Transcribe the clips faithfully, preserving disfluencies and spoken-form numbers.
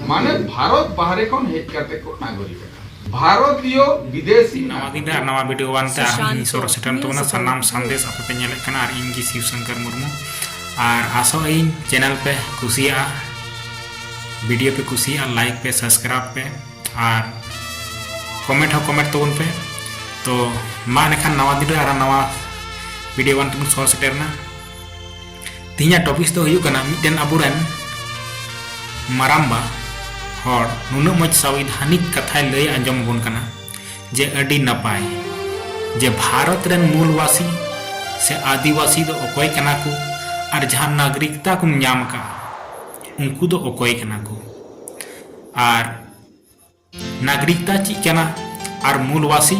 ᱢᱟᱱᱮ ᱵᱷᱟᱨᱚᱛ ᱵᱟᱦᱨᱮ ᱠᱷᱚᱱ ᱦᱮᱡ ᱠᱟᱛᱮ ᱠᱚ ᱱᱟᱜᱚᱨᱤᱠ ᱟᱠᱟᱱᱟ᱾ ᱵᱷᱟᱨᱚᱛᱤᱭᱚ ᱵᱤᱫᱮᱥᱤ ᱱᱟᱣᱟ ᱫᱤᱱ ᱨᱮ ᱟᱨ ᱱᱟᱣᱟ ᱵᱷᱤᱰᱤᱭᱳ ᱟᱱᱛᱮ ᱟᱨ ᱤᱧ ᱥᱚᱨᱚ ᱥᱮᱴᱮᱨ ᱛᱟᱵᱚᱱᱟ᱾ ᱥᱟᱱᱟᱢ ᱥᱟᱸᱫᱮᱥ ᱟᱯᱮ ᱯᱮ ᱧᱮᱞᱮᱫ ᱠᱟᱱᱟ ᱟᱨ ᱤᱧ ᱜᱮ ᱥᱤᱵ ᱥᱚᱝᱠᱚᱨ ᱢᱩᱨᱢᱩ᱾ ᱟᱨ ᱟᱥᱚᱜ ᱟᱹᱧ ᱪᱮᱱᱮᱞ ᱯᱮ ᱠᱩᱥᱤᱭᱟᱜᱼᱟ, ᱵᱷᱤᱰᱤᱭᱳ ᱯᱮ ᱠᱩᱥᱤᱭᱟᱜᱼᱟ, ᱞᱟᱭᱤᱠ ᱯᱮ, ᱥᱟᱵᱥᱠᱨᱟᱭᱤᱵ ᱯᱮ ᱟᱨ ᱠᱚᱢᱮᱱᱴ ᱦᱚᱸ ᱠᱚᱢᱮᱱᱴ ᱛᱟᱵᱚᱱ ᱯᱮ᱾ ᱛᱚ ᱢᱟ ᱮᱱᱠᱷᱟᱱ ᱱᱟᱣᱟ ᱫᱤᱱ ᱨᱮ ᱟᱨ ᱱᱟᱣᱟ ᱵᱷᱤᱰᱤᱭᱳ ᱟᱱ ᱛᱮᱵᱚᱱ ᱥᱚᱨᱚ ᱥᱮᱴᱮᱨ ᱮᱱᱟ᱾ ᱛᱮᱦᱮᱧᱟᱜ ᱴᱚᱯᱤᱠᱥ ᱫᱚ ᱦᱩᱭᱩᱜ ᱠᱟᱱᱟ ᱢᱤᱫᱴᱮᱱ ᱟᱵᱚᱨᱮᱱ ᱢᱟᱨᱟᱢᱵᱟ ᱦᱚᱲ ᱱᱩᱱᱟᱹᱜ ᱢᱚᱡᱽ ᱥᱚᱝᱵᱤᱫᱷᱟᱱᱤᱠ ᱠᱟᱛᱷᱟᱭ ᱞᱟᱹᱭ ᱟᱸᱡᱚᱢ ᱟᱵᱚᱱ ᱠᱟᱱᱟ ᱡᱮ ᱟᱹᱰᱤ ᱱᱟᱯᱟᱭ ᱡᱮ ᱵᱷᱟᱨᱚᱛ ᱨᱮᱱ ᱢᱩᱞᱣᱟᱥᱤ ᱥᱮ ᱟᱹᱫᱤᱵᱟᱹᱥᱤ ᱫᱚ ᱚᱠᱚᱭ ᱠᱟᱱᱟ ᱠᱚ ᱟᱨ ᱡᱟᱦᱟᱸ ᱱᱟᱜᱚᱨᱤᱠᱛᱟ ᱠᱚᱢ ᱧᱟᱢ ᱟᱠᱟᱫᱼᱟ ᱩᱱᱠᱩ ᱫᱚ ᱚᱠᱚᱭ ᱠᱟᱱᱟ ᱠᱚ ᱟᱨ ᱱᱟᱜᱚᱨᱤᱠᱛᱟ ᱪᱮᱫ ᱠᱟᱱᱟ ᱟᱨ ᱢᱩᱞᱣᱟᱥᱤ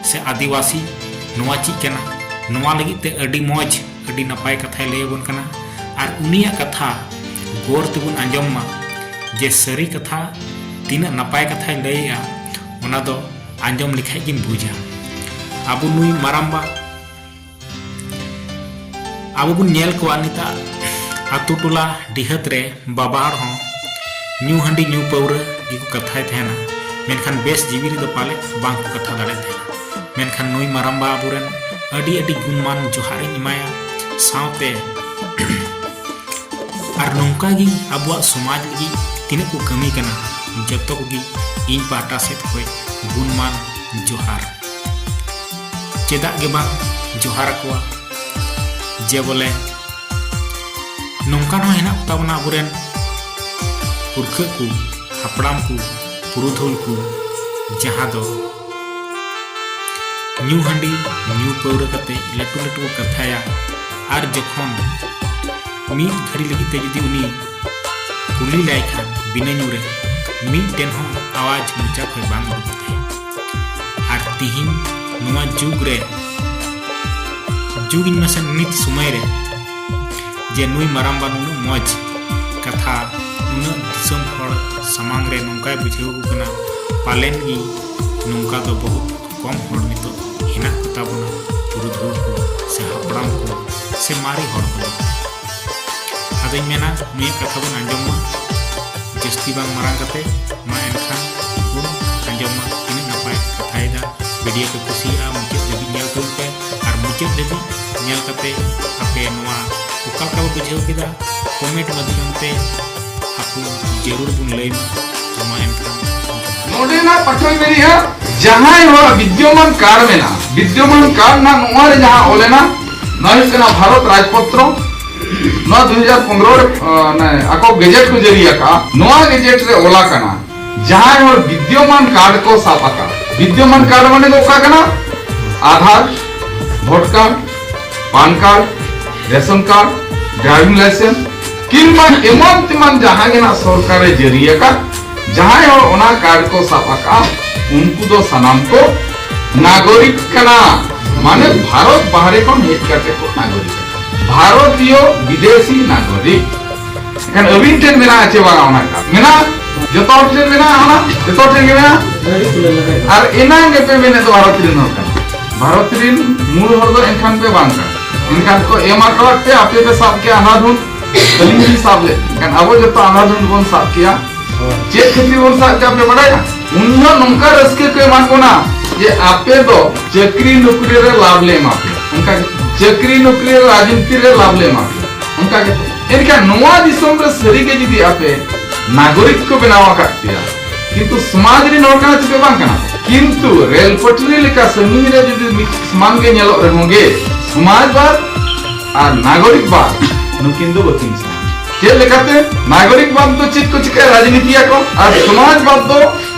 ᱥᱮ ᱟᱹᱫᱤᱵᱟᱹᱥᱤ ᱱᱚᱣᱟ ᱪᱮᱫ ᱠᱟᱱᱟ, ᱱᱚᱣᱟ ᱞᱟᱹᱜᱤᱫ ᱛᱮ ᱟᱹᱰᱤ ᱢᱚᱡᱽ, ᱟᱹᱰᱤ ᱱᱟᱯᱟᱭ ᱠᱟᱛᱷᱟᱭ ᱞᱟᱹᱭ ᱟᱵᱚᱱ ᱠᱟᱱᱟ᱾ ᱟᱨ ᱩᱱᱤᱭᱟᱜ ᱠᱟᱛᱷᱟ ᱜᱚᱨ ᱛᱮᱵᱚᱱ ᱟᱸᱡᱚᱢ ᱢᱟ ᱡᱮ ᱥᱟᱹᱨᱤ ᱠᱟᱛᱷᱟ ᱛᱤᱱᱟᱹᱜ ᱱᱟᱯᱟᱭ ᱠᱟᱛᱷᱟᱭ ᱞᱟᱹᱭᱮᱜᱼᱟ, ᱚᱱᱟ ᱫᱚ ᱟᱸᱡᱚᱢ ᱞᱮᱠᱷᱟᱡ ᱜᱮᱢ ᱵᱩᱡᱟ᱾ ᱟᱵᱚ ᱱᱩᱭ ᱢᱟᱨᱟᱢᱵᱟ ᱟᱵᱚ ᱵᱚᱱ ᱧᱮᱞ ᱠᱚᱣᱟ ᱱᱤᱛᱟᱜ ᱟᱛᱳ ᱴᱚᱞᱟ ᱰᱤᱦᱟᱹᱛ ᱨᱮ ᱵᱟᱵᱟ ᱦᱚᱲ ᱦᱚᱸ ᱧᱩ ᱦᱟᱺᱰᱤ ᱧᱩ ᱯᱟᱹᱣᱨᱟᱹ ᱜᱮᱠᱚ ᱠᱟᱛᱷᱟᱭ ᱛᱟᱦᱮᱱᱟ, ᱢᱮᱱᱠᱷᱟᱱ ᱵᱮᱥ ᱡᱤᱣᱤ ᱨᱮᱫᱚ ᱯᱟᱞᱮ ᱵᱟᱝ ᱠᱚ ᱠᱟᱛᱷᱟ ᱫᱟᱲᱮᱭᱟᱜ ᱛᱟᱦᱮᱱᱟ᱾ ᱢᱮᱱᱠᱷᱟᱱ ᱱᱩᱭ ᱢᱟᱨᱟᱢᱵᱟ ᱟᱵᱚᱨᱮᱱ ᱟᱹᱰᱤ ᱟᱹᱰᱤ ᱜᱩᱱᱢᱟᱱ ᱡᱚᱦᱟᱨ ᱤᱧ ᱮᱢᱟᱭᱟ, ᱥᱟᱶᱛᱮ ᱟᱨ ᱱᱚᱝᱠᱟ ᱜᱮ ᱟᱵᱚᱣᱟᱜ ᱥᱚᱢᱟᱡᱽ ᱞᱟᱹᱜᱤᱫ ᱛᱤᱱᱟᱹᱜ ᱠᱚ ᱠᱟᱹᱢᱤ ᱠᱟᱱᱟ, ᱡᱚᱛᱚ ᱠᱚᱜᱮ ᱤᱧ ᱯᱟᱦᱴᱟ ᱥᱮᱫ ᱠᱷᱚᱱ ᱜᱩᱱᱢᱟᱱ ᱡᱚᱦᱟᱨ᱾ ᱪᱮᱫᱟᱜ ᱜᱮ ᱵᱟᱝ ᱡᱚᱦᱟᱨ ᱟᱠᱚᱣᱟ, ᱡᱮ ᱵᱚᱞᱮ ᱱᱚᱝᱠᱟᱱ ᱦᱚᱸ ᱦᱮᱱᱟᱜ ᱠᱚᱛᱟ ᱵᱚᱱᱟ ᱟᱵᱚᱨᱮᱱ ᱯᱩᱨᱠᱷᱟᱹ ᱠᱚ, ᱦᱟᱯᱲᱟᱢ ᱠᱚ, ᱯᱩᱨᱩᱫᱷᱩᱞ ᱠᱚ, ᱡᱟᱦᱟᱸ ᱫᱚ ᱧᱩ ᱦᱟᱺᱰᱤ, ᱧᱩ ᱯᱟᱹᱣᱨᱟᱹ ᱠᱟᱛᱮ ᱞᱟᱹᱴᱩ ᱞᱟᱹᱴᱩ ᱠᱚ ᱠᱟᱛᱷᱟᱭᱟ᱾ ᱟᱨ ᱡᱚᱠᱷᱚᱱ ᱢᱤᱫ ᱜᱷᱟᱹᱲᱤ ᱞᱟᱹᱜᱤᱫ ᱛᱮ ᱡᱩᱫᱤ ᱩᱱᱤ ᱠᱩᱞᱤ ᱞᱟᱭ ᱠᱷᱟᱱ ᱵᱤᱱᱟᱹ ᱧᱩ ᱨᱮ ᱢᱤᱫᱴᱮᱱ ᱦᱚᱸ ᱟᱣᱟᱡᱽ ᱢᱚᱪᱟ ᱠᱷᱚᱱ ᱵᱟᱝ ᱩᱰᱩᱠᱚᱜ ᱛᱟᱭᱟ᱾ ᱟᱨ ᱛᱤᱦᱤᱧ ᱱᱚᱣᱟ ᱡᱩᱜᱽ ᱨᱮ, ᱡᱩᱜᱽ ᱤᱧ ᱢᱮᱥᱮ ᱱᱤᱛ ᱥᱚᱢᱚᱭ ᱨᱮ ᱡᱮ ᱱᱩᱭ ᱢᱟᱨᱟᱢᱵᱟ ᱱᱩᱱᱟᱹᱜ ᱢᱚᱡᱽ ᱠᱟᱛᱷᱟ ᱱᱩᱱᱟᱹᱜ ᱫᱤᱥᱚᱢ ᱦᱚᱲ ᱥᱟᱢᱟᱝ ᱨᱮ ᱱᱚᱝᱠᱟᱭ ᱵᱩᱡᱷᱟᱹᱣ ᱟᱠᱚ ᱠᱟᱱᱟ, ᱯᱟᱞᱮᱱ ᱜᱮ ᱱᱚᱝᱠᱟ ᱫᱚ ᱵᱚᱦᱩᱛ ᱠᱚᱢ ᱦᱚᱲ ᱱᱤᱛᱚᱜ ᱦᱮᱱᱟᱜ ᱠᱚᱛᱟ ᱵᱚᱱᱟ, ᱯᱩᱨᱩᱫᱷᱩᱞ ᱠᱚ ᱥᱮ ᱦᱟᱯᱲᱟᱢ ᱠᱚ ᱥᱮ ᱢᱟᱨᱮ ᱦᱚᱲ ᱠᱚᱫᱚ᱾ ᱟᱫᱚᱧ ᱢᱮᱱᱟ ᱱᱩᱭᱟᱜ ᱠᱟᱛᱷᱟ ᱵᱚᱱ ᱟᱸᱡᱚᱢ ᱢᱟ᱾ ᱡᱟᱹᱥᱛᱤ ᱵᱟᱝ ᱢᱟᱨᱟᱝ ᱠᱟᱛᱮ, ᱢᱟ ᱮᱱᱠᱷᱟᱱ ᱵᱚᱱ ᱟᱸᱡᱚᱢ ᱢᱟ ᱛᱤᱱᱟᱹᱜ ᱱᱟᱯᱟᱭ ᱠᱟᱛᱷᱟᱭᱮᱫᱟ᱾ ᱵᱷᱤᱰᱤᱭᱳ ᱯᱮ ᱠᱩᱥᱤᱭᱟᱜᱼᱟ, ᱢᱩᱪᱟᱹᱫ ᱫᱷᱟᱹᱵᱤᱡ ᱧᱮᱞ ᱛᱟᱵᱚᱱ ᱯᱮ, ᱟᱨ ᱢᱩᱪᱟᱹᱫ ᱫᱷᱟᱹᱵᱤᱡ ᱧᱮᱞ ᱠᱟᱛᱮ ᱟᱯᱮ ᱱᱚᱣᱟ ᱚᱠᱟ ᱞᱮᱠᱟ ᱯᱮ ᱵᱩᱡᱷᱟᱹᱣ ᱠᱮᱫᱟ, ᱠᱚᱢᱮᱱᱴ ᱢᱟᱫᱽᱫᱷᱚᱢ ᱛᱮ ᱟᱯᱮ ᱡᱟᱹᱨᱩᱲ ᱵᱚᱱ ᱞᱟᱹᱭ ᱢᱟ᱾ ᱢᱟ ᱮᱱᱠᱷᱟᱱ ᱱᱚᱰᱮᱱᱟᱜ ᱯᱟᱴᱷᱟᱧ ᱢᱮᱱᱮᱫᱼᱟ, ᱡᱟᱦᱟᱸᱭ ᱦᱚᱲᱟᱜ ᱵᱤᱫᱽᱭᱚᱢᱟᱱ ᱠᱟᱨᱰ ᱢᱮᱱᱟᱜᱼᱟ, ᱵᱤᱫᱽᱭᱚᱢᱟᱱ ᱠᱟᱨᱰ ᱨᱮᱱᱟᱜ ᱱᱚᱣᱟ ᱨᱮ ᱡᱟᱦᱟᱸ ᱚᱞ ᱮᱱᱟ, ᱱᱚᱣᱟ ᱦᱩᱭᱩᱜ ᱠᱟᱱᱟ ᱵᱷᱟᱨᱚᱛ ᱨᱟᱡᱽᱯᱚᱛᱨᱚ, ᱱᱚᱣᱟ ᱫᱩ ᱦᱟᱡᱟᱨ ᱯᱚᱱᱨᱚ ᱨᱮ, ᱟᱸ, ᱚᱱᱮ ᱟᱠᱚ ᱜᱮᱡᱮᱴ ᱠᱚ ᱡᱟᱹᱨᱤ ᱟᱠᱟᱫᱼᱟ, ᱱᱚᱣᱟ ᱜᱮᱡᱮᱴ ᱨᱮ ᱚᱞ ᱟᱠᱟᱱᱟ, ᱡᱟᱦᱟᱸᱭ ᱦᱚᱲ ᱵᱤᱫᱽᱭᱚᱢᱟᱱ ᱠᱟᱨᱰ ᱠᱚ ᱥᱟᱵ ᱟᱠᱟᱫ, ᱵᱤᱫᱽᱭᱚᱢᱟᱱ ᱠᱟᱨᱰ ᱢᱟᱱᱮ ᱫᱚ ᱚᱠᱟ ᱠᱟᱱᱟ? Aadhaar, vote card, PAN card, ration card, driving licence, ᱠᱤᱝᱵᱟ ᱮᱢᱟᱱ ᱛᱮᱢᱟᱱ ᱡᱟᱦᱟᱸ ᱜᱮ ᱱᱟᱜ ᱥᱚᱨᱠᱟᱨᱮ ᱡᱟᱹᱨᱤ ᱟᱠᱟᱫ, ᱡᱟᱦᱟᱸᱭ ᱦᱚᱲ ᱚᱱᱟ ᱠᱟᱨᱰ ᱠᱚ ᱥᱟᱵ ᱟᱠᱟᱫᱼᱟ, ᱩᱱᱠᱩ ᱫᱚ ᱥᱟᱱᱟᱢ ᱠᱚ ᱱᱟᱜᱚᱨᱤᱠ ᱠᱟᱱᱟ᱾ ᱢᱟᱱᱮ ᱵᱷᱟᱨᱚᱛ ᱵᱟᱦᱨᱮ ᱠᱷᱚᱱ ᱦᱮᱡ ᱠᱟᱛᱮ ᱠᱚ ᱱᱟᱜᱚᱨᱤᱠ ᱠᱟᱱᱟ, ᱵᱷᱟᱨᱚᱛᱤᱭᱚ ᱵᱤᱫᱮᱥᱤ ᱱᱟᱜᱚᱨᱤᱠ᱾ ᱮᱱᱠᱷᱟᱱ ᱟᱹᱵᱤᱱ ᱴᱷᱮᱱ ᱢᱮᱱᱟᱜᱼᱟ ᱪᱮ ᱵᱟᱝᱟ ᱚᱱᱟ ᱠᱟᱨᱰ? ᱢᱮᱱᱟᱜᱼᱟ, ᱡᱚᱛᱚ ᱦᱚᱲ ᱴᱷᱮᱱ ᱢᱮᱱᱟᱜᱼᱟ ᱚᱱᱟ, ᱡᱚᱛᱚ ᱦᱚᱲ ᱴᱷᱮᱱ ᱜᱮ ᱢᱮᱱᱟᱜᱼᱟ᱾ ᱟᱨ ᱮᱱᱟᱝ ᱜᱮᱯᱮ ᱢᱮᱱᱮᱫ ᱫᱚ ᱵᱷᱟᱨᱚᱛ ᱨᱮᱱ ᱦᱚᱲ ᱠᱟᱱᱟ᱾ ᱵᱷᱟᱨᱚᱛ ᱨᱮᱱ ᱢᱩᱞ ᱦᱚᱲ ᱫᱚ ᱮᱱᱠᱷᱟᱱ ᱯᱮ ᱵᱟᱝ ᱠᱟᱱᱟ᱾ ᱮᱱᱠᱷᱟᱱ ᱠᱚ ᱮᱢ ᱟᱠᱟᱫ ᱯᱮ, ᱟᱯᱮ ᱯᱮ ᱥᱟᱵ ᱠᱮᱜᱼᱟ ᱟᱸᱫᱷᱟᱫᱷᱩᱱ, ᱟᱹᱞᱤᱧ ᱞᱤᱧ ᱥᱟᱵ ᱞᱮᱫ᱾ ᱮᱱᱠᱷᱟᱱ ᱟᱵᱚ ᱡᱚᱛᱚ ᱟᱸᱫᱷᱟᱫᱷᱩᱱ ᱵᱚᱱ ᱥᱟᱵ ᱠᱮᱜᱼᱟ᱾ ᱪᱮᱫ ᱠᱷᱟᱹᱛᱤᱨ ᱵᱚᱱ ᱥᱟᱵ ᱠᱮᱜᱼᱟ ᱯᱮ ᱵᱟᱲᱟᱭᱟ? ᱩᱱ ᱦᱤᱞᱳᱜ ᱱᱚᱝᱠᱟ ᱨᱟᱹᱥᱠᱟᱹ ᱠᱚ ᱮᱢᱟ ᱵᱚᱱᱟ ᱡᱮ ᱟᱯᱮ ᱫᱚ ᱪᱟᱹᱠᱨᱤ ᱱᱚᱠᱨᱤ ᱨᱮ ᱞᱟᱵᱷ ᱞᱮ ᱮᱢᱟ ᱯᱮᱭᱟ, ᱚᱱᱠᱟ ᱜᱮ᱾ ᱪᱟᱹᱠᱨᱤ ᱱᱚᱠᱨᱤ ᱨᱮ, ᱨᱟᱡᱽᱱᱤᱛᱤ ᱨᱮ ᱞᱟᱵᱷ ᱞᱮ ᱮᱢᱟ ᱯᱮᱭᱟ, ᱚᱱᱠᱟ ᱜᱮ᱾ ᱮᱱᱠᱷᱟᱱ ᱱᱚᱣᱟ ᱫᱤᱥᱚᱢ ᱨᱮ ᱥᱟᱹᱨᱤ ᱜᱮ ᱡᱩᱫᱤ ᱟᱯᱮ ᱱᱟᱜᱚᱨᱤᱠ ᱠᱚ ᱵᱮᱱᱟᱣ ᱟᱠᱟᱫ ᱯᱮᱭᱟ, ᱠᱤᱱᱛᱩ ᱥᱚᱢᱟᱡᱽ ᱨᱮᱱ ᱦᱚᱲ ᱠᱟᱱᱟ ᱪᱮ ᱯᱮ ᱵᱟᱝ ᱠᱟᱱᱟ? ᱠᱤᱱᱛᱩ ᱨᱮᱞ ᱯᱟᱹᱴᱨᱤ ᱞᱮᱠᱟ ᱥᱟᱺᱜᱤᱧ ᱨᱮ ᱡᱩᱫᱤ ᱢᱤᱫ ᱥᱚᱢᱟᱱ ᱜᱮ ᱧᱮᱞᱚᱜ ᱨᱮᱦᱚᱸ ᱜᱮ, ᱥᱚᱢᱟᱡᱽᱵᱟᱫ ᱟᱨ ᱱᱟᱜᱚᱨᱤᱠᱵᱟᱫ ᱱᱩᱠᱤᱱ ᱫᱚ ᱵᱟᱹᱠᱤᱱ ᱥᱚᱢᱟᱱᱟ᱾ ᱪᱮᱫ ᱞᱮᱠᱟᱛᱮ? ᱱᱟᱜᱚᱨᱤᱠᱵᱟᱫ ᱫᱚ ᱪᱮᱫ ᱠᱚ ᱪᱤᱠᱟᱹᱭᱟ? ᱨᱟᱡᱽᱱᱤᱛᱤᱭᱟᱠᱚ᱾ ᱟᱨ ᱥᱚᱢᱟᱡᱽᱵᱟᱫ ᱫᱚ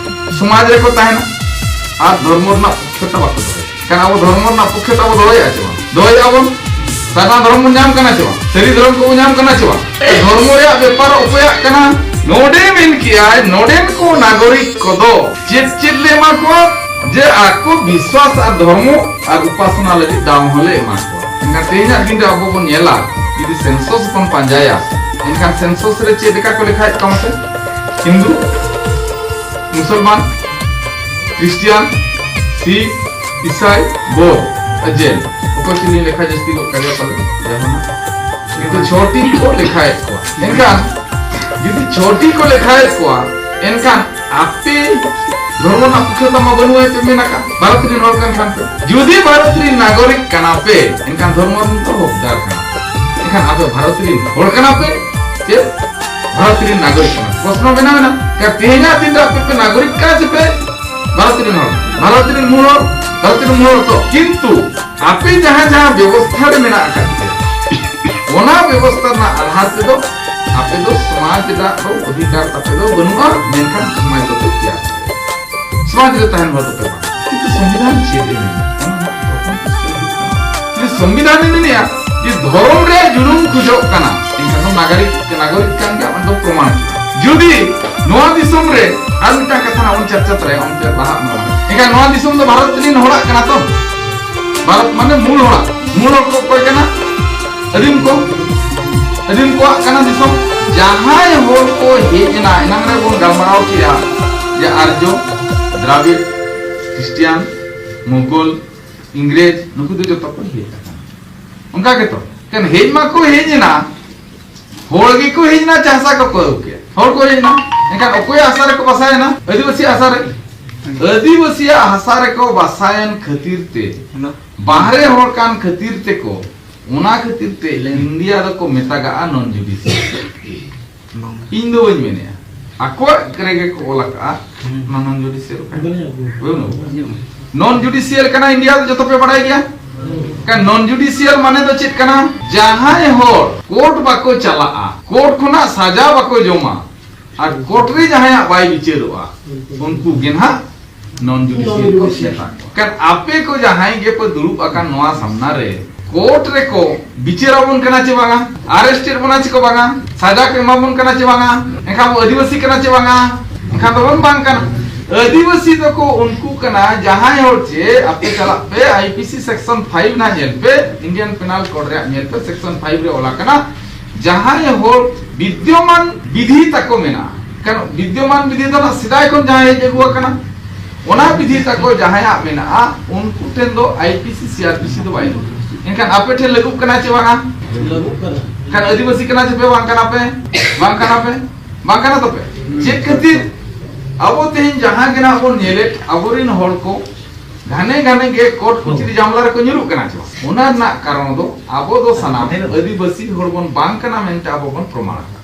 ᱥᱚᱢᱟᱡᱽ ᱨᱮᱠᱚ ᱛᱟᱦᱮᱱᱟ ᱟᱨ ᱫᱷᱚᱨᱢᱚ ᱨᱮᱱᱟᱜ ᱯᱚᱠᱠᱷᱚᱛᱟ ᱵᱟᱠᱚ ᱫᱚᱦᱚᱭᱟ᱾ ᱮᱱᱠᱷᱟᱱ ᱟᱵᱚ ᱫᱷᱚᱨᱢᱚ ᱨᱮᱱᱟᱜ ᱯᱚᱠᱠᱷᱚᱛᱟ ᱵᱚ ᱫᱚᱦᱚᱭᱟ ᱪᱮ ᱵᱟᱝ? ᱫᱚᱦᱚᱭᱮᱫᱼᱟ ᱵᱚᱱ᱾ ᱥᱟᱨᱱᱟ ᱫᱷᱚᱨᱚᱢ ᱵᱚᱱ ᱧᱟᱢ ᱠᱟᱱᱟ ᱪᱮ ᱵᱟᱝ? ᱥᱟᱹᱨᱤ ᱫᱷᱚᱨᱚᱢ ᱠᱚᱵᱚᱱ ᱧᱟᱢ ᱠᱟᱱᱟ ᱪᱮ ᱵᱟᱝ? ᱫᱷᱚᱨᱢᱚ ᱨᱮᱭᱟᱜ ᱵᱮᱯᱟᱨ ᱚᱠᱚᱭᱟᱜ ᱠᱟᱱᱟ? ᱱᱚᱰᱮ ᱢᱮᱱ ᱠᱮᱜᱼᱟᱭ, ᱱᱚᱰᱮᱱ ᱠᱚ ᱱᱟᱜᱚᱨᱤᱠ ᱠᱚᱫᱚ ᱪᱮᱫ ᱪᱮᱫ ᱞᱮ ᱮᱢᱟ ᱠᱚᱣᱟ? ᱡᱮ ᱟᱠᱚ ᱵᱤᱥᱣᱟᱥ ᱟᱨ ᱫᱷᱚᱨᱢᱚ ᱟᱨ ᱩᱯᱟᱥᱱᱟ ᱞᱟᱹᱜᱤᱫ ᱫᱟᱣ ᱦᱚᱸᱞᱮ ᱮᱢᱟ ᱠᱚᱣᱟ᱾ ᱮᱱᱠᱷᱟᱱ ᱛᱮᱦᱮᱧᱟᱜ ᱫᱤᱱ ᱨᱮ ᱟᱵᱚ ᱵᱚᱱ ᱧᱮᱞᱟ, ᱡᱩᱫᱤ ᱥᱮᱱᱥᱚᱥ ᱵᱚᱱ ᱯᱟᱸᱡᱟᱭᱟ, ᱮᱱᱠᱷᱟᱱ ᱥᱮᱱᱥᱚᱥ ᱨᱮ ᱪᱮᱫ ᱞᱮᱠᱟ ᱠᱚ ᱞᱮᱠᱷᱟᱭᱮᱫ ᱠᱚᱣᱟ ᱢᱟᱥᱮ? ᱦᱤᱱᱫᱩ, ᱢᱩᱥᱚᱞᱢᱟᱱ, ᱠᱷᱨᱤᱥᱴᱤᱭᱟᱱ, ᱥᱤᱠᱷ, ᱤᱥᱟᱭ, ᱵᱳᱫᱷ, ᱟᱨ ᱡᱮᱱ᱾ ᱚᱠᱚᱭ ᱪᱤᱞᱤ ᱞᱮᱠᱷᱟ ᱡᱟᱹᱥᱛᱤ ᱜᱚᱫ ᱠᱟᱫᱮᱭᱟ ᱯᱟᱞᱮ? ᱡᱟᱦᱟᱱᱟᱜ᱾ ᱠᱤᱱᱛᱩ ᱪᱷᱚᱴᱤ ᱠᱚ ᱞᱮᱠᱷᱟᱭᱮᱫ ᱠᱚᱣᱟ᱾ ᱮᱱᱠᱷᱟᱱ ᱡᱩᱫᱤ ᱪᱷᱚᱴᱤ ᱠᱚ ᱞᱮᱠᱷᱟᱭᱮᱫ ᱠᱚᱣᱟ, ᱮᱱᱠᱷᱟᱱ ᱟᱯᱮ ᱫᱷᱚᱨᱢᱚ ᱨᱮᱱᱟᱜ ᱯᱩᱛᱷᱤ ᱛᱟᱢᱟ ᱵᱟᱹᱱᱩᱜᱼᱟ, ᱪᱮᱫ ᱢᱮᱱ ᱟᱠᱟᱫ? ᱵᱷᱟᱨᱚᱛ ᱨᱮᱱ ᱦᱚᱲ ᱠᱟᱱ ᱠᱷᱟᱱ ᱯᱮ᱾ ᱡᱩᱫᱤ ᱵᱷᱟᱨᱚᱛ ᱨᱮᱱ ᱱᱟᱜᱚᱨᱤᱠ ᱠᱟᱱᱟ ᱯᱮ, ᱮᱱᱠᱷᱟᱱ ᱫᱷᱚᱨᱢᱚ ᱨᱮᱱ ᱫᱚ ᱦᱚᱠᱫᱟᱨ ᱠᱟᱱᱟ ᱯᱮ᱾ ᱮᱱᱠᱷᱟᱱ ᱟᱯᱮ ᱵᱷᱟᱨᱚᱛ ᱨᱮᱱ ᱦᱚᱲ ᱠᱟᱱᱟ ᱯᱮ, ᱪᱮᱫ ᱵᱷᱟᱨᱚᱛ ᱨᱮᱱ ᱱᱟᱜᱚᱨᱤᱠ ᱠᱟᱱᱟ? ᱯᱨᱚᱥᱱᱚ ᱢᱮᱱᱟᱜ ᱢᱮᱱᱟᱜ ᱠᱟ ᱛᱮᱦᱮᱧᱟᱜ ᱫᱤᱱ ᱨᱮ ᱟᱯᱮ ᱯᱮ ᱱᱟᱜᱚᱨᱤᱠ ᱠᱟᱱᱟ ᱪᱮ ᱯᱮ ᱵᱷᱟᱨᱚᱛ ᱨᱮᱱ ᱦᱚᱲ? ᱵᱷᱟᱨᱚᱛ ᱨᱮᱱ ᱢᱩᱞ ᱦᱚᱲ, ᱵᱷᱟᱨᱚᱛ ᱨᱮᱱ ᱢᱩᱞ ᱦᱚᱲ ᱛᱚ᱾ ᱠᱤᱱᱛᱩ ᱟᱯᱮ ᱡᱟᱦᱟᱸ ᱡᱟᱦᱟᱸ ᱵᱮᱵᱚᱥᱛᱷᱟ ᱨᱮ ᱢᱮᱱᱟᱜ ᱟᱠᱟᱫ ᱯᱮᱭᱟ, ᱚᱱᱟ ᱵᱮᱵᱚᱥᱛᱷᱟ ᱨᱮᱱᱟᱜ ᱟᱫᱷᱟᱨ ᱛᱮᱫᱚ ᱟᱯᱮ ᱫᱚ ᱥᱚᱢᱟᱡᱽ ᱨᱮᱱᱟᱜ ᱫᱚ ᱚᱫᱷᱤᱠᱟᱨ ᱛᱟᱯᱮ ᱫᱚ ᱵᱟᱹᱱᱩᱜᱼᱟ, ᱢᱮᱱᱠᱷᱟᱱ ᱥᱚᱢᱟᱡᱽ ᱫᱚᱯᱮ ᱛᱮᱭᱟᱨ ᱫᱟᱲᱮᱭᱟᱜᱼᱟ᱾ ᱥᱚᱢᱟᱡᱽ ᱨᱮ ᱛᱟᱦᱮᱱ ᱦᱚᱲ ᱫᱚᱯᱮ ᱵᱟᱝ᱾ ᱠᱤᱱᱛᱩ ᱥᱚᱝᱵᱤᱫᱷᱟᱱ ᱪᱮᱫ ᱮ ᱢᱮᱱᱟ? ᱚᱱᱟ ᱨᱮᱱᱟᱜ ᱯᱨᱚᱛᱷᱚᱢ ᱯᱨᱚᱥᱱᱚ ᱦᱩᱭᱩᱜ ᱠᱟᱱᱟ, ᱡᱩᱫᱤ ᱥᱚᱝᱵᱤᱫᱷᱟᱱ ᱮ ᱢᱮᱱᱮᱜᱼᱟ ᱡᱮ ᱫᱷᱚᱨᱚᱢ ᱨᱮ ᱡᱩᱞᱩᱢ ᱠᱷᱚᱡᱚᱜ ᱠᱟᱱᱟ, ᱮᱱᱠᱷᱟᱱ ᱫᱚ ᱱᱟᱜᱚᱨᱤᱠ, ᱱᱟᱜᱚᱨᱤᱠ ᱠᱟᱱ ᱜᱮᱭᱟ, ᱚᱱᱟ ᱫᱚ ᱯᱨᱚᱢᱟᱱ᱾ ᱡᱩᱫᱤ ᱱᱚᱣᱟ ᱫᱤᱥᱚᱢ ᱨᱮ, ᱟᱨ ᱢᱤᱫᱴᱟᱝ ᱠᱟᱛᱷᱟ ᱱᱟᱜ ᱵᱚᱱ ᱪᱟᱨᱪᱟ ᱛᱚᱨᱟᱭᱟ, ᱚᱱᱛᱮ ᱞᱟᱦᱟᱜ ᱢᱟᱲᱟᱝ ᱨᱮ, ᱮᱱᱠᱷᱟᱱ ᱱᱚᱣᱟ ᱫᱤᱥᱚᱢ ᱫᱚ ᱵᱷᱟᱨᱚᱛ ᱨᱮᱱ ᱦᱚᱲᱟᱜ ᱠᱟᱱᱟ ᱛᱚ? ᱵᱷᱟᱨᱚᱛ ᱢᱟᱱᱮ ᱢᱩᱞ ᱦᱚᱲᱟᱜ᱾ ᱢᱩᱞ ᱦᱚᱲ ᱠᱚ ᱚᱠᱚᱭ ᱠᱟᱱᱟ? ᱟᱹᱫᱤᱢ ᱠᱚ, ᱟᱹᱫᱤᱢ ᱠᱚᱣᱟᱜ ᱠᱟᱱᱟ ᱫᱤᱥᱚᱢ᱾ ᱡᱟᱦᱟᱸᱭ ᱦᱚᱲ ᱠᱚ ᱦᱮᱡ ᱮᱱᱟ, ᱮᱱᱟᱝ ᱨᱮ ᱵᱚᱱ ᱜᱟᱞᱢᱟᱨᱟᱣ ᱠᱮᱜᱼᱟ ᱡᱮ ᱟᱨᱡᱚ, ᱫᱨᱟᱵᱤᱲ, ᱠᱷᱨᱤᱥᱴᱤᱭᱟᱱ, ᱢᱩᱜᱚᱞ, ᱤᱝᱨᱮᱡᱽ, ᱱᱩᱠᱩ ᱫᱚ ᱡᱚᱛᱚ ᱠᱚ ᱦᱮᱡ ᱟᱠᱟᱱᱟ᱾ ᱚᱱᱠᱟ ᱜᱮᱛᱚ? ᱮᱱᱠᱷᱟᱱ ᱦᱮᱡ ᱢᱟᱠᱚ ᱦᱮᱡ ᱮᱱᱟ, ᱦᱚᱲ ᱜᱮᱠᱚ ᱦᱮᱡ ᱮᱱᱟ, ᱪᱟᱥᱟ ᱠᱚᱠᱚ ᱟᱹᱜᱩ ᱠᱮᱫ, ᱦᱚᱲ ᱠᱚ ᱦᱮᱡ ᱮᱱᱟ᱾ ᱮᱱᱠᱷᱟᱱ ᱚᱠᱚᱭᱟᱜ ᱦᱟᱥᱟ ᱨᱮᱠᱚ ᱵᱟᱥᱟᱭᱮᱱᱟ? ᱟᱹᱫᱤᱵᱟᱹᱥᱤ ᱦᱟᱥᱟ ᱨᱮ᱾ ᱟᱹᱫᱤᱵᱟᱹᱥᱤᱭᱟᱜ ᱦᱟᱥᱟ ᱨᱮᱠᱚ ᱵᱟᱥᱟᱭᱮᱱ ᱠᱷᱟᱹᱛᱤᱨ ᱛᱮ, ᱵᱟᱦᱨᱮ ᱦᱚᱲ ᱠᱟᱱ ᱠᱷᱟᱹᱛᱤᱨ ᱛᱮᱠᱚ, ᱚᱱᱟ ᱠᱷᱟᱹᱛᱤᱨ ᱛᱮ ᱤᱱᱰᱤᱭᱟ ᱫᱚᱠᱚ ᱢᱮᱛᱟᱜᱟᱜᱼᱟ ᱱᱚᱱ ᱡᱩᱰᱤᱥᱤᱭᱟᱞ᱾ ᱤᱧ ᱫᱚ ᱵᱟᱹᱧ ᱢᱮᱱᱮᱜᱼᱟ, ᱟᱠᱚᱣᱟᱜ ᱨᱮᱜᱮ ᱠᱚ ᱚᱞ ᱟᱠᱟᱜᱼᱟ᱾ ᱚᱱᱟ ᱱᱚᱱ ᱡᱩᱰᱤᱥᱤᱭᱟᱞ ᱠᱟᱱᱟ᱾ ᱵᱟᱹᱱᱩᱜᱼᱟ᱾ ᱱᱚᱱ ᱡᱩᱰᱤᱥᱤᱭᱟᱞ ᱠᱟᱱᱟ ᱤᱱᱰᱤᱭᱟ ᱫᱚ, ᱡᱚᱛᱚ ᱯᱮ ᱵᱟᱲᱟᱭ ᱜᱮᱭᱟ᱾ ᱠᱟᱱ ᱱᱚᱱ ᱡᱩᱰᱤᱥᱤᱭᱟᱞ ᱢᱟᱱᱮ ᱫᱚ ᱪᱮᱫ ᱠᱟᱱᱟ? ᱡᱟᱦᱟᱸᱭ ᱦᱚᱲ ᱠᱳᱨᱴ ᱵᱟᱠᱚ ᱪᱟᱞᱟᱜᱼᱟ, ᱠᱳᱨᱴ ᱠᱷᱚᱱᱟᱜ ᱥᱟᱡᱟ ᱵᱟᱠᱚ ᱡᱚᱢᱟ, ᱟᱨ ᱠᱳᱨᱴ ᱨᱮ ᱡᱟᱦᱟᱸᱭᱟᱜ ᱵᱟᱭ ᱵᱤᱪᱟᱹᱨᱚᱜᱼᱟ, ᱩᱱᱠᱩ ᱜᱮ ᱱᱟᱦᱟᱜ ᱱᱚᱱ ᱡᱩᱰᱤᱥᱤᱭᱟᱞ ᱠᱚ ᱢᱮᱛᱟ ᱠᱚᱣᱟ᱾ ᱠᱟᱨᱚᱱ ᱟᱯᱮ ᱠᱚ ᱡᱟᱦᱟᱸᱭ ᱜᱮᱯᱮ ᱫᱩᱲᱩᱵ ᱟᱠᱟᱱ ᱱᱚᱣᱟ ᱥᱟᱢᱱᱟ ᱨᱮ, ᱠᱳᱨᱴ ᱨᱮᱠᱚ ᱵᱤᱪᱟᱹᱨ ᱟᱵᱚᱱ ᱠᱟᱱᱟ ᱪᱮ ᱵᱟᱝᱟ? ᱟᱨᱮᱥᱴ ᱮᱫ ᱵᱚᱱᱟ ᱪᱮ ᱠᱚ ᱵᱟᱝᱟ? ᱥᱟᱡᱟ ᱠᱚ ᱮᱢᱟ ᱵᱚᱱ ᱠᱟᱱᱟ ᱪᱮ ᱵᱟᱝᱟ? ᱮᱱᱠᱷᱟᱱ ᱟᱵᱚ ᱟᱹᱫᱤᱵᱟᱹᱥᱤ ᱠᱟᱱᱟ ᱪᱮ ᱵᱟᱝᱟ? ᱮᱱᱠᱷᱟᱱ ᱫᱚᱵᱚᱱ ᱵᱟᱝ ᱠᱟᱱᱟ᱾ ᱟᱹᱫᱤᱵᱟᱹᱥᱤ ᱫᱚᱠᱚ ᱩᱱᱠᱩ ᱠᱟᱱᱟ, ᱡᱟᱦᱟᱸᱭ ᱦᱚᱲ ᱪᱮ ᱟᱯᱮ ᱪᱟᱞᱟᱜ ᱯᱮ, I P C section five ᱱᱟᱦᱟᱜ ᱧᱮᱞ ᱯᱮ, ᱤᱱᱰᱤᱭᱟᱱ ᱯᱮᱱᱟᱞ ᱠᱳᱰ ᱨᱮᱭᱟᱜ ᱧᱮᱞ ᱯᱮ, ᱥᱮᱠᱥᱚᱱ ᱯᱷᱟᱭᱤᱵᱷ ᱨᱮ ᱚᱞ ᱟᱠᱟᱱᱟ, ᱡᱟᱦᱟᱸᱭ ᱦᱚᱲ ᱵᱤᱫᱽᱭᱚᱢᱟᱱ ᱵᱤᱫᱷᱤ ᱛᱟᱠᱚ ᱢᱮᱱᱟᱜᱼᱟ, ᱠᱟᱨᱚᱱ ᱵᱤᱫᱽᱭᱚᱢᱟᱱ ᱵᱤᱫᱷᱤ ᱫᱚ ᱱᱟᱦᱟᱜ ᱥᱮᱫᱟᱭ ᱠᱷᱚᱱ ᱡᱟᱦᱟᱸ ᱦᱮᱡ ᱟᱹᱜᱩ ᱟᱠᱟᱱᱟ, ᱚᱱᱟ ᱵᱤᱫᱷᱤ ᱛᱟᱠᱚ ᱡᱟᱦᱟᱸᱭᱟᱜ ᱢᱮᱱᱟᱜᱼᱟ, ᱩᱱᱠᱩ ᱴᱷᱮᱱ ᱫᱚ I P C, C R P C ᱫᱚ ᱵᱟᱭ ᱞᱟᱹᱜᱩᱜᱼᱟ᱾ ᱮᱱᱠᱷᱟᱱ ᱟᱯᱮ ᱴᱷᱮᱱ ᱞᱟᱹᱜᱩᱜ ᱠᱟᱱᱟ ᱪᱮ ᱵᱟᱝᱟ? ᱞᱟᱹᱜᱩᱜ ᱠᱟᱱᱟ᱾ ᱮᱱᱠᱷᱟᱱ ᱟᱹᱫᱤᱵᱟᱹᱥᱤ ᱠᱟᱱᱟ ᱪᱮ ᱯᱮ, ᱵᱟᱝ ᱠᱟᱱᱟ ᱯᱮ? ᱵᱟᱝ ᱠᱟᱱᱟ ᱯᱮ? ᱵᱟᱝ ᱠᱟᱱᱟ ᱛᱚᱵᱮ? ᱪᱮᱫ ᱠᱷᱟᱹᱛᱤᱨ ᱟᱵᱚ ᱛᱮᱦᱮᱧ ᱡᱟᱦᱟᱸ ᱜᱮ ᱱᱟᱜ ᱵᱚᱱ ᱧᱮᱞᱮᱫ, ᱟᱵᱚᱨᱮᱱ ᱦᱚᱲ ᱠᱚ ᱜᱷᱟᱱᱮ ᱜᱷᱟᱱᱮ ᱜᱮ ᱠᱳᱨᱴ ᱠᱚᱪᱤᱨᱤ ᱡᱟᱢᱞᱟ ᱨᱮᱠᱚ ᱧᱩᱨᱩᱜ ᱠᱟᱱᱟ ᱪᱮ ᱵᱟᱝ? ᱚᱱᱟ ᱨᱮᱱᱟᱜ ᱠᱟᱨᱚᱱ ᱫᱚ ᱟᱵᱚ ᱫᱚ ᱥᱟᱱᱟᱢ ᱟᱹᱫᱤᱵᱟᱹᱥᱤ ᱦᱚᱲ ᱵᱚᱱ ᱵᱟᱝ ᱠᱟᱱᱟ ᱢᱮᱱᱛᱮ ᱟᱵᱚ ᱵᱚᱱ ᱯᱨᱚᱢᱟᱬ ᱟᱠᱟᱫᱟ᱾